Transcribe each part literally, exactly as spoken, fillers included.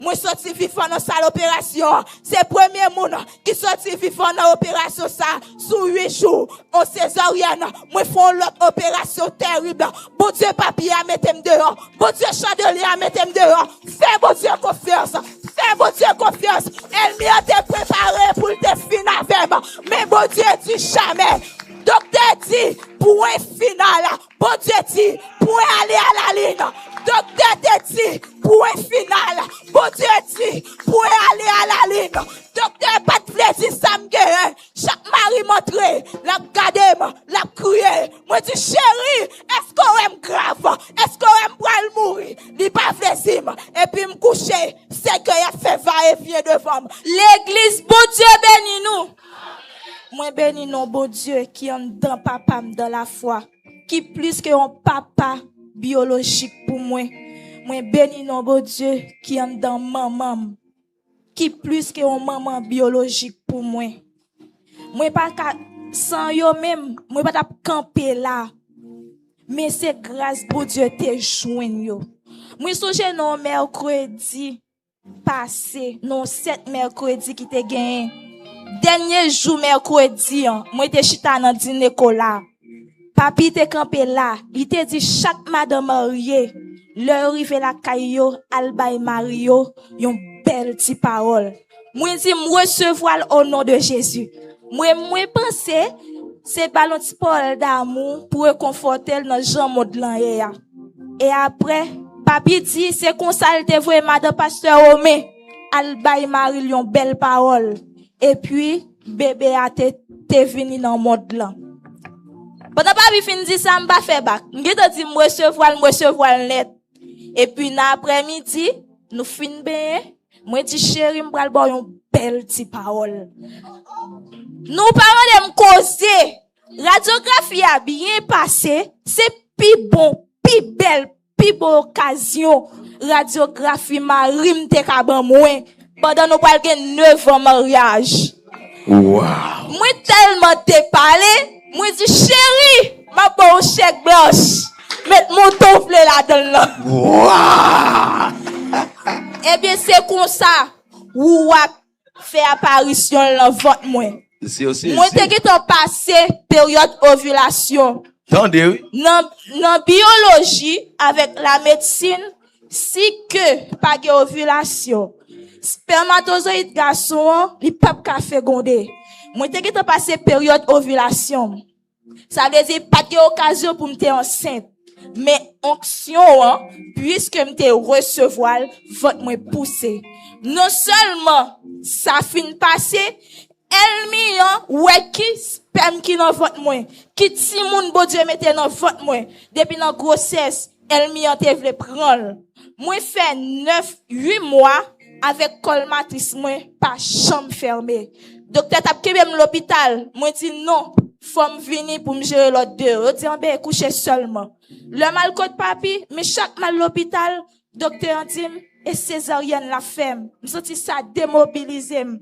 Mwen soti vivan nan sal operasyon an. Se premye moun ki soti vivan nan operasyon sa a. Sou uit jou, yon sezaryèn, mwen fè yon lòt operasyon terib. Bondye papye a mete m deyò. Bondye chandelier a mete m deyò. Fè Bondye konfyans. Fè Bondye konfyans. Ènmi an te prepare pou l te fin avè m. Men Bondye di jamè. Doktè di, pwen final. Bondye di, pwen ale alalin. Doktè te di, pwen final. Bondye di, pwen ale alalin. Doktè pa t vle di sa m genyen. Chak mari m antre, l ap gade m, l ap kriye. Mwen di, cheri, èske w wè m grav? Èske w wè m pral mouri? Li pa vle di m. Epi m kouche, sèkèy ap fè va e vyen devan m. Legliz, Bondye beni nou. Mwen beni non Bondye ki anndan papa m dan lafwa, ki plis ke yon papa byolojik pou mwen. Mwen beni non Bondye ki anndan manman m, ki plis ke yon manman byolojik pou mwen. Mwen pa ka, san yo menm, mwen pa t ap kanpe la. Men se gras Bondye te jwenn yo. Mwen sonje nan yon mèkredi pase, nan yon sèt mèkredi ki te genyen. Dènye jou mèkredi an, mwen te chita nan dine kola. Papi te kanpe la, li te di chak madanm marye, lè yo rive lakay yo, al bay mari yo yon bèl ti pawòl. Mwen di, m resevwa l o non de Jezi. Mwen, mwen panse se ba l yon ti pawòl damou pou rekonfòte l nan jan mond lan ye a. E apre, papi di se konsa l te voye madan pastè Romen al bay mari l yon bèl pawòl. Epi, bebe a te, te vini nan mond lan. Pandan papi fin di sa, m pa fè bak. M gentan di m resevwa l, m resevwa l nèt. Epi, nan aprèmidi, nou fin benyen, mwen di, cheri, m pral ba w yon bèl ti pawòl. Nou pa mande m koze. Radyografi a byen pase, se pi bon, pi bèl, pi bon okazyon radyografi mari m te ka ban mwen pandan nou pral gen nèf an maryaj. Wow! Mwen tèlman te pale, mwen di, cheri, m ap ba w chèk blanch. Met montan w vle ladan l lan. Wow! Ebyen, se konsa, ou ap fè aparisyon l nan vant mwen. Mwen te gentan pase peryòd ovilasyon. Tande, wi. Nan, nan biyoloji avèk lamedsin, si ke pa gen ovilasyon, spèmatozoyid gason an, li p ap ka fegonde. Mwen te gentan pase peryòd ovilasyon m. Sa vle di, pa t gen okazyon pou m te ansent. Men onksyon an, piske m te resevwa l, vant mwen pouse. Non sèlman sa fin pase, ènmi an wè ki spèm ki nan vant mwen, ki timoun Bondye mete nan vant mwen, depi nan gwosès, ènmi an te vle pran l. Mwen fè nèf, uit mwa avèk kòl matris mwen pa janm fèmen. Doktè t ap kenbe m lopital, mwen di non, fò m vini pou m jere lòt de yo. Yo di, anben, kouche sèlman. Lè m al kot papi, men chak m al lopital, doktè an di m, e sezaryèn l ap fè m. M santi sa demobilize m.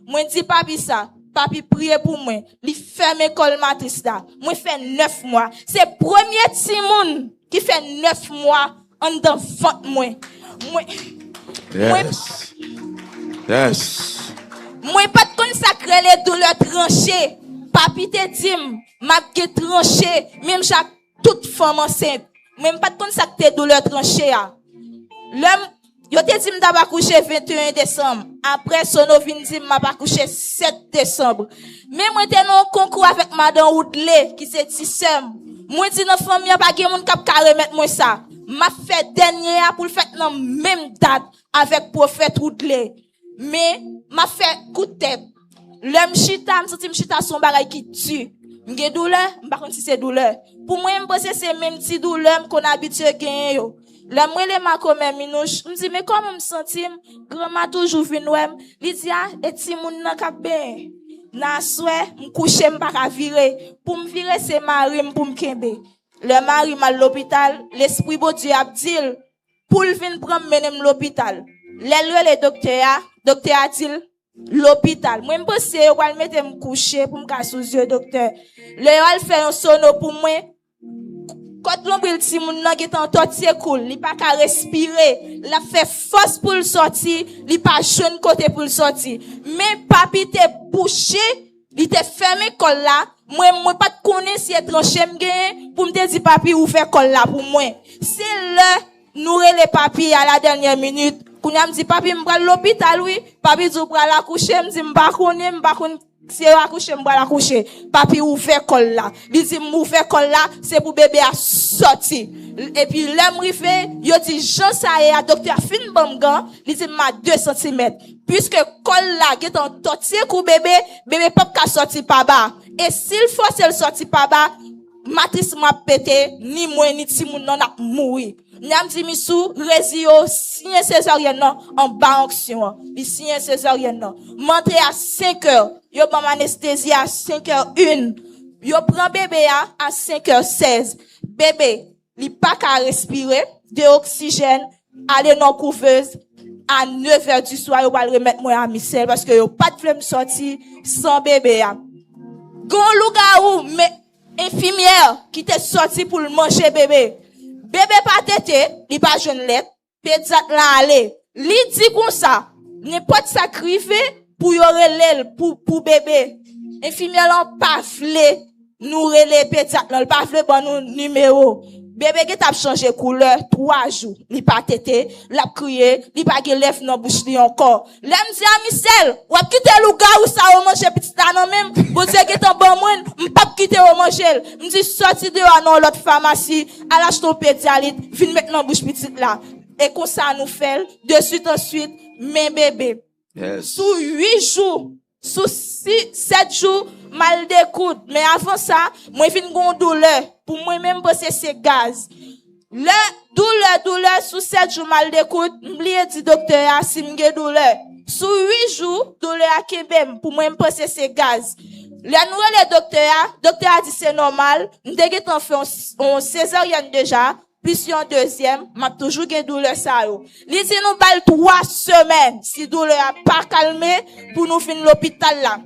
Mwen di papi sa, papi priye pou mwen. Li fèmen kòl matris la. Mwen fè nèf mwa. Se premye timoun ki fè nèf mwa anndan vant mwen. Mwen, mwen, Yes. Yes. Mwen pa t konn sa k rele doulè tranche. Papi te di m, m ap gen tranche, menm jan ak tout fanm ansent. Mwen, m pa t konn sa k te doulè tranche a. Lè m, yo te di m t ap akouche venteyen desanm. Apre, Sono vin di m m ap akouche sèt desanm. Men mwen te nan yon konkou avèk madan Woodley, ki se ti sè m. Mwen di nan fanmi an pa gen moun k ap ka remèt mwen sa. M ap fè dènye a pou l fèt nan menm dat avèk pwofèt Woodley. Men, m ap fè kout tèt. Lè m chita, m santi m chita sou yon bagay ki di. M gen doulè, m pa konn si se doulè. Pou mwen, m panse se menm ti doulè m konn abitye genyen yo. Lè m rele makomè Minouch, m di, men kòman m santi m? Granma toujou vin wè m. Li di, a, e timoun nan k ap benyen. Nan aswè, m kouche, m pa ka vire. Pou m vire, se mari m pou m kenbe. Lè mari m al lopital, lespri Bondye ap di l pou l vin pran m mennen m lopital. Lè l rele doktè a, doktè a di l lopital. Mwen, m panse yo pral mete m kouche pou m ka sou zye doktè. Lè yo al fè yon sono pou mwen, Kòd lonbril timoun nan gentan antòtye kou l, li pa ka respire, l ap fè fòs pou l sòti, li pa jwenn kote pou l sòti. Men papi te bouche, li te fèmen kò l la. Mwen, mwen pa t konnen si e tranche m genyen pou m te di papi ouvè kò l la pou mwen. Se lè nou rele papi a la dènyè minit. Kounye a m di, "Papi, m pral lopital wi." Papi di, "Ou pral akouche?" M di, "M pa konnen, m pa konn si yo akouche, m pral akouche." Papi ouvè kò l la. Li di m ouvè kò l la, se pou bebe a sòti. Epi lè m rive, yo di jan sa ye a, doktè a fin ban m gan, li di m a de santimèt. Piske kò l la gentan antòtye kou bebe, bebe p ap ka sòti pa ba. E si l fòse l sòti pa ba, matris mwen ap pete, ni mwen, ni timoun nan ap mouri. Nyam di Misou, rezi yo, siyen sezaryèn nan anba onksyon an. Li siyen sezaryèn nan. M antre a senk è, yo ban m anestezi a senk è en. Yo pran bebe a a senk è sèz. Bebe, li pa ka respire, de oksijèn, ale nan kouvez. A nèf è di swa, yo pral remèt mwen Amicel paske yo pa t vle m sòti san bebe a. Gon lougawou, men enfimyè ki te sòti pou l manje bebe. Bebe pa tete, li pa jwenn lèt. Pedyat la ale. Li di konsa, nenpòt sa k rive, pou yo rele l pou, pou bebe. Enfimyè lan pa vle nou rele pedyat lan, li pa vle ban nou nimewo. Bebe gentan ap chanje koulè twa jou. Li pa tete, l ap kriye, li pa gen lèv nan bouch li ankò. Lè m di Amicel, w ap kite lougawou sa yo manje pitit la nan men m, Bondye gentan ban mwen l, m p ap kite yo manje l. M di sòti deyò a nan yon lòt famasi, al achte yon pedyalit, vin met nan bouch pitit la. E konsa nou fè l, de swit an swit, men bebe. Sou uit jou, sou si, sèt jou, m al dekoud. Men avan sa, mwen vin gen yon doulè. Pou mwen menm, m panse se gaz. Lè doulè, doulè, sou sèt jou, m al dekoud, m bliye di doktè a si m gen doulè. Sou uit jou, doulè a kenbe m. Pou mwen, m panse se gaz. Lè nou rele doktè a, doktè a di se nòmal. M te gentan fè yon, yon sezaryèn deja, plis yon dezyèm, m ap toujou gen doulè sa yo. Li di nou ba l twa semèn, si doulè a pa kalme, pou nou vin lopital la.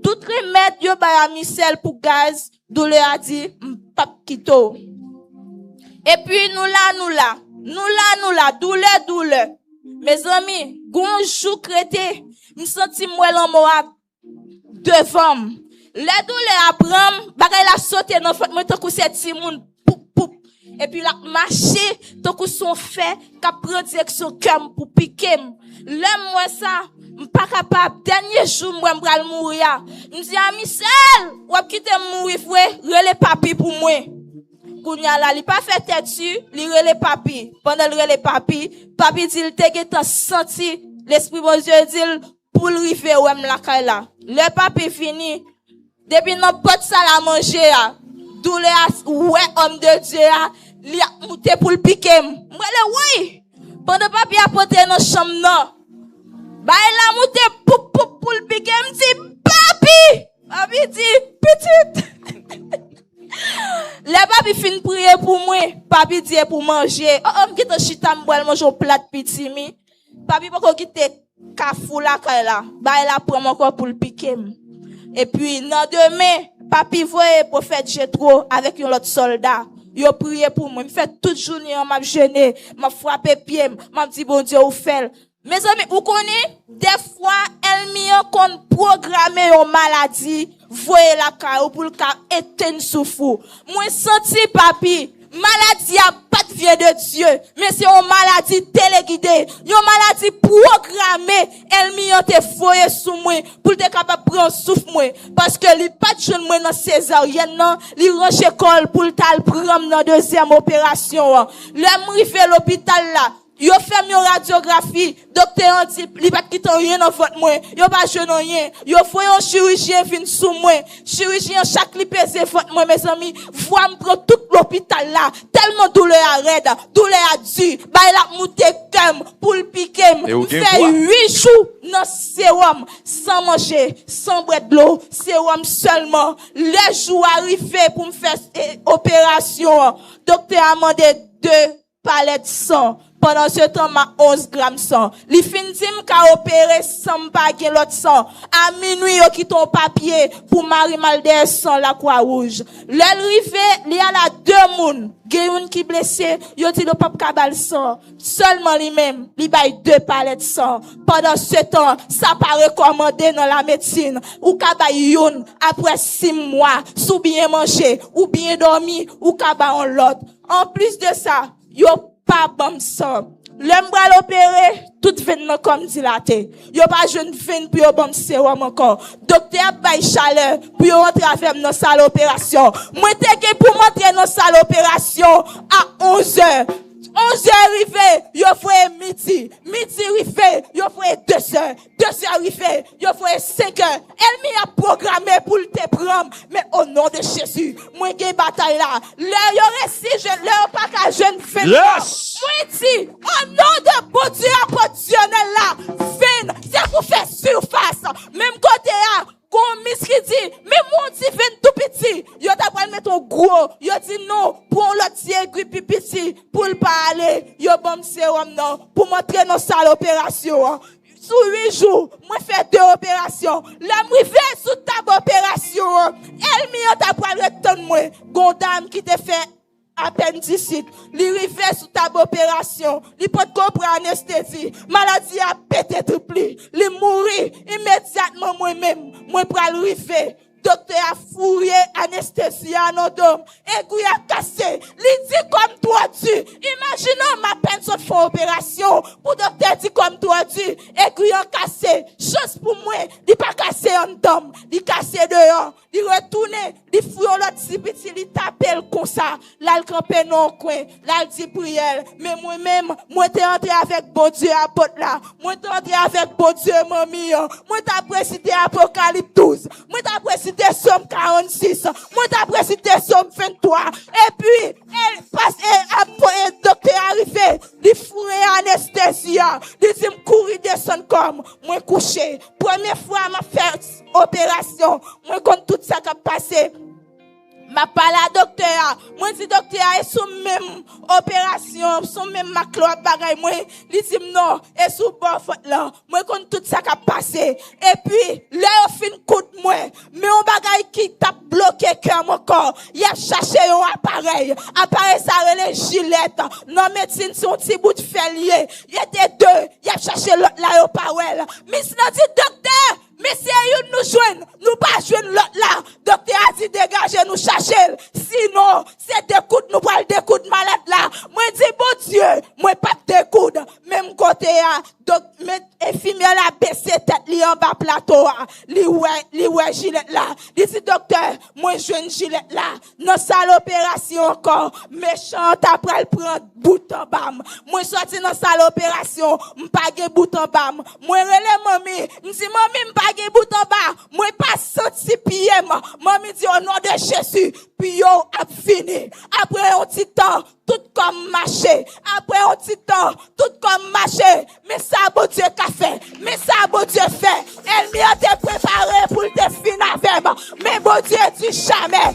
Tout remèd yo bay Amicel pou gaz, doulè a di, "M p ap kite w." Epi nou la, nou la. Nou la, nou la. Doulè, doulè. Mezanmi, gon jou k rete, m santi m wè lanmò a devan m. Lè doulè a pran m, bagay la sote nan vant mwen tankou se timoun, poup, poup. Epi l ap mache tankou se yon fè k ap pran direksyon kè m pou pike m. Lè m wè sa, m pa kapab. Dènye jou m wè m pral mouri a, m di, "Amicel, w ap kite m mouri vre? Rele papi pou mwen." Kounye a la, li pa fè tèt di, li rele papi. Pandan l rele papi, papi di l te gentan santi Lespri Bondye di l, pou l rive wè m lakay la. Lè papi vini, depi nan pòt sal a manje a, doulè a wè òm de Dye a, li ap moute pou l pike m. M rele, "Woy!" Pandan papi ap antre nan chanm nan, bay la moute poup, poup, pou l pike m, di, "Papi!" Papi di, "Pitit!" Lè papi fin priye pou mwen, papi di e pou manje. O, o, m gentan chita, m pral manje yon plat pitimi. Papi poko kite kafou lakay la. Bagay la pran m ankò pou l pike m. Epi, nan demen, papi voye pwofèt Jetwo avèk yon lòt sòlda. Yo priye pou mwen. M fè tout jounen an, m ap jene, m ap frape pye m, m ap di, "Bondye, ou fè l." Mezanmi, ou konnen, dèfwa, ènmi an konn pwograme yon maladi, voye lakay ou pou l ka etenn souf ou. Mwen santi, papi, maladi a pa t vyen de Dye, men se yon maladi telegide, yon maladi pwograme ènmi an te voye sou mwen pou l te kapab pran souf mwen, paske li pa t jwenn mwen nan sezaryèn nan, li ranje kò l pou l t al pran m nan dezyèm operasyon an. Lè m rive lopital la, yo fè m yon radyografi, doktè an di li pa t kite anyen nan vant mwen, yo pa jwenn anyen. Yo voye yon chirijyen vin sou mwen. Chirijyen an, chak li peze vant mwen, mezanmi, vwa m pran tout lopital la, tèlman doulè a rèd, doulè a di, bay la moute kè m pou l pike m. M fè uit jou nan sewòm, san manje, san bwè dlo, sewòm sèlman. Lè jou a rive pou m fè, e, operasyon an, doktè a mande de palèt san. Pandan se tan, m a onz gram san. Li fin di m ka opere san m pa gen lòt san. A minwi, yo kite yon papye pou mari m al dèyè san Lakwa Wouj. Lè l rive, li al a de moun. Gen youn ki blese, yo di l yo p ap ka ba l san. Sèlman li menm, li bay de palèt san. Pandan se tan, sa pa rekòmande nan lamedsin. Ou ka bay youn, apre sis mwa, si w byen manje, ou byen dòmi, ou ka ba yon lòt. Anplis de sa, yo pa ban m san. Lè m pral opere, tout venn nan kò m dilate. Yo pa jwenn venn pou yo ban m sewòm ankò. Doktè ap bay chalè pou yo antre avè m nan sal operasyon. Mwen te gen pou m antre nan sal operasyon a onz è. Onz è rive, yo voye midi. Midi rive, yo voye de zè. De zè rive, yo voye senk è. Ènmi ap pwograme pou l te pran m. Men o non de Jezi, mwen gen batay la. Lè yo resi jwenn, lè yo pa ka jwenn venn nan, mwen di, o non de Bondye apot Dionel la, venn, se pou fè sifas. Menm kote a, gon mis ki di, men mwen yon ti venn tou piti. Yo ta pral met yon gwo, yo di non, pran yon lòt ti egwi pi piti pou l pa ale. Yo ban m sewòm nan pou m antre nan sal operasyon an. Sou uit jou, mwen fè de operasyon. Lè m rive sou tab operasyon an, ènmi an ta pral ret tann mwen. Gon dam ki te fè apendisit, li rive sou tab operasyon, li potko pran anestezi. Maladi a pete trip li, li mouri imedyatman. Mwen menm, mwen pral rive. Doktè a fouye anestezi a nan do m. Egwi a kase. Li di kò m twò di. Imajine w, m apèn sot fè yon operasyon pou doktè di kò m twò di. Egwi an kase. Chans pou mwen, li pa kase anndan m. Li kase deyò. Li retounen. Li fouye yon lòt ti piti, li tape l konsa. L al kanpe nan yon kwen, l al di priyè l. Men mwen menm, mwen te antre avèk Bondye apot la. Mwen te antre avèk Bondye manmi an. Mwen t ap resite Apokalip douz. Mwen t ap resite Sòm karannsis. Mwen t ap resite Sòm venntwa. Epi, e, pas, e, ap, e, doktè a rive. Li foure anestezi a. Li di m kouri desann kò m. Mwen kouche. Premye fwa m ap fè operasyon. Mwen konn tout sa k ap pase. M ap pale a doktè a. Mwen di doktè a, e sou menm operasyon, sou menm maklo ap bagay mwen. Li di m non, e sou bò vant lan. Mwen konn tout sa k ap pase. Epi, lè yo fin koud mwen, men yon bagay ki t ap bloke kè m ankò, y ap chache yon aparèy. Aparèy sa rele jilèt. Nan medsin, se yon ti bout fè l ye. Yo te de, y ap chache lòt la, yo pa wè l. Mis lan di, doktè, men se youn nou jwenn, nou pa jwenn lòt la. Doktè a di, degaje nou chache l. Sinon, se dekoud nou pral dekoud malad la. Mwen di, Bondye, mwen p ap dekoud. Menm kote a, dok-, men enfimyè la bese tèt li anba plato a. Li wè, li wè jilèt la. Li di, doktè, mwen jwenn jilèt la. Nan sal operasyon ankò, mechan an ta pral pran bout anba m. Mwen sòti nan sal operasyon, m pa gen bout anba m. Mwen rele manmi, m di, manmi, m pa gen bout anba. Mwen pa santi pye m. Manmi di, o non de Jezi, pye w ap vini. Apre yon ti tan, tout kò m mache. Apre yon ti tan, tout kò m mache. Men sa Bondye ka fè. Men sa Bondye fè. Ènmi an te prepare pou l te fin avè m. Men Bondye di jamè.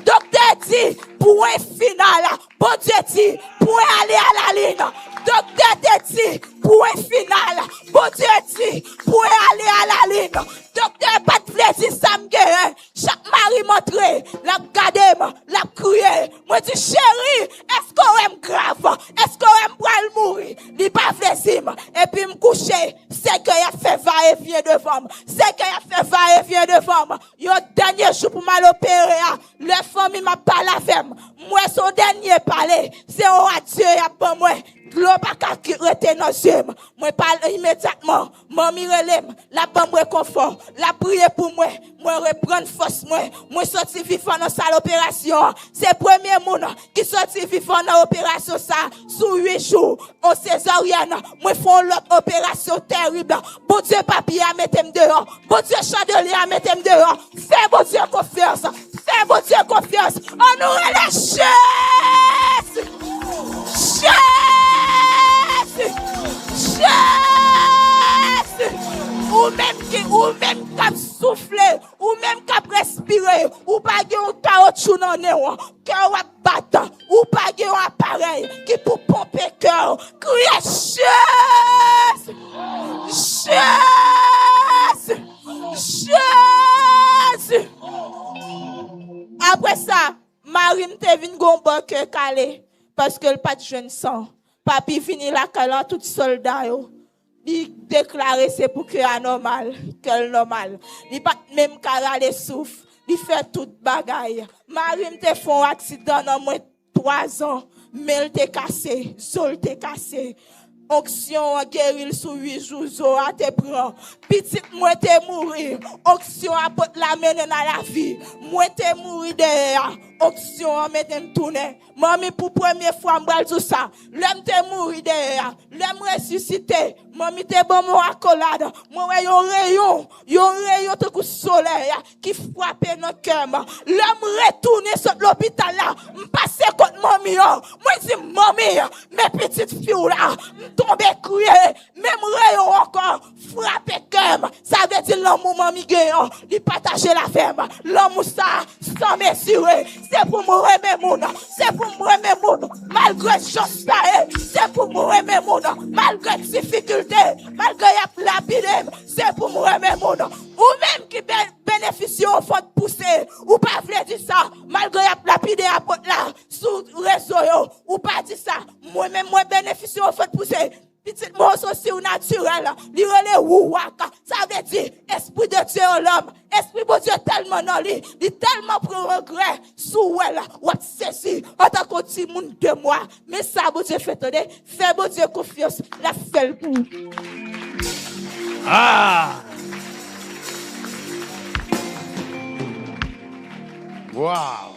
Doktè di, pwen final. Bondye di, pwen ale alalin. Doktè te di, pwen final. Bondye di, pwen ale alalin. Doktè pa t vle di sa m genyen. Chak mari m antre, l ap gade m, l ap kriye. Mwen di, cheri, èske w wè m grav? Èske w wè m pral mouri? Li pa vle di m. Epi m kouche, sèkèy ap fè va e vyen devan m. Sèkèy ap fè va e vyen devan m. Yon dènye jou pou m al opere a, lè fanmi m ap pale avè m, m wè se yon dènye pale. Se yon adye y ap ban mwen. Dlo pa ka ki-, rete nan zye m. Mwen pale imedyatman. Manmi rele m. L ap ban m rekonfò. L ap priye pou mwen. Mwen reprann fòs mwen. Mwen sòti vivan nan sal operasyon an. Se premye moun ki sòti vivan nan operasyon sa. Sou uit jou, yon sezaryèn, mwen fè yon lòt operasyon terib. Bondye papye a mete m deyò. Bondye chandelye a mete m deyò. Fè Bondye konfyans. Fè Bondye konfyans. Ann nou rele Jezi! Jezi! Jezi! Ou menm ki, ou menm k ap soufle, ou menm k ap respire, ou pa gen yon kawotchou nan nen w, kè w ap bat, ou Ou pa gen yon aparèy ki pou ponpe kè w. Kriye, Jezi! Jezi! Jezi! Apre sa, mari m te vin gon bò ke kale, paske l pa t jwenn san. Papi vini lakay la, tout sòlda yo. Li deklare se pou kè a nòmal, kè l nòmal. Li pa t menm ka rale souf. Li fè tout bagay. Mari m te fè yon aksidan nan mwen twa zan. Men l te kase, zo l te kase. Onksyon an geri l sou uit jou, zo a te pran. Pitit mwen te mouri. Onksyon apot la mennen n a lavi. Mwen te mouri dèyè a. Onksyon an mennen m tounen. Manmi, pou premye fwa, m pral di w sa. Lè m te mouri dèyè a, lè m resisite, manmi te ban m yon akolad. Mwen wè yon reyon, yon reyon tankou solèy a ki frape nan kè m. Lè m retounen sot lopital la, m pase kot manmi an. Mwen di, "Manmi, men pitit fi w la." M tonbe kriye. Menm reyon ankò frape kè m. Sa vle di lanmou manmi genyen an, li pataje l avè m. Lanmou sa a san mezire. Se pou m renmen moun. Se pou m renmen moun. Malgre jan sa ye, se pou m renmen moun. Malgre difikilte, malgre y ap lapide m, se pou m renmen moun. Ou menm ki be-, benefisye yon fòt pouse, ou pa vle di sa. Malgre y ap lapide apot la sou rezo yo, ou pa di sa. Mwen menm, mwen benefisye yon fòt pouse. Pitit mwen sou sirnatirèl, li rele Wouwak. Sa vle di, Esprit de Dieu en l'homme. Espri Bondye tèlman nan li, li tèlman pran regrè, si w wè l, w ap sezi antanke yon timoun de mwa. Men sa Bondye fè, tande, fè Bondye konfyans, l ap fè l pou ou. Ah! Wow!